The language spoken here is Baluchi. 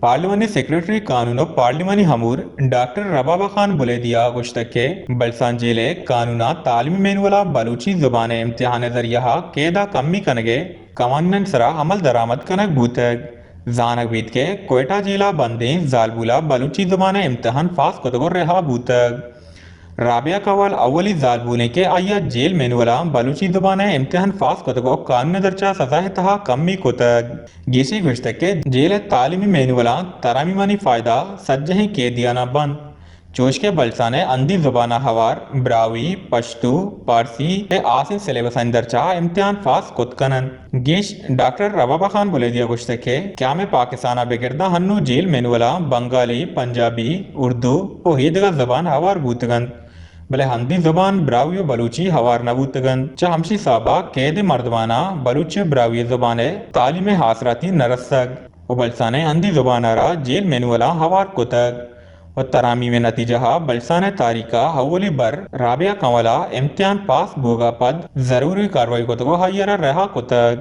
پارلیمانی سیکرٹری قانون و پارلیمانی ہمور ڈاکٹر ربابہ خان بلیدی ء گوشتگ کہ بلسان جیل ء قانون ء تعلیمی مینول ء بلوچی زبان ء امتحان ء ذریعہ ء قید ء کمی کنگ ء قوانین ء سرا عمل درآمد کنگ بوتگ۔ زانگ بیت کہ کوئٹہ جیل ء بندیں زالبول ء بلوچی زبان ء امتحان پاس کتگ و رہا بوتگ۔ رابعہ کنول اولی زالبولیں کہ آئی ء جیل مینول ء بلوچی زبان ء امتحان پاس کتگ و قانون ء درچ ء سزا ء تہا کمی کتگ۔ گیشی گوشتگ کہ جیل ء تعلیمی مینولاں ترمیمانی فائدہ سجہیں قیدیاناں بنت، چوش کہ بلسان ء ہندی زبان ء ہوار براہوئی، پشتو، پارسی ء آسیں سلیبسانی درچ ء امتحان پاس کت کن انت۔ گیش ڈاکٹر ربابہ خان بلیدی ء گوشتگ کہ قیام پاکستان ء بگر داں ہنوں جیل مینولاں بنگالی، پنجابی، اردو و ایدگہ زبان ہوار بوتگ انت، بلے ہندی زبان براہوئی و بلوچی ہوار نہ بوتگ انت۔ چہ ہمشی سابا قید مردماناں بلوچی و براہوئی زبان ء تعلیم ء آسراتی نہ رستگ و بلسان ء ہندی زبان ء را جیل مینولاں ہوار کتگ و ترامیم ء نتیجہ ء بلسان ء تاریخ ء اولی بر رابعہ کنول ء امتحان پاس بوگ ء پد ضروری کاروائی کتگ و آئی ء را رہا کتگ۔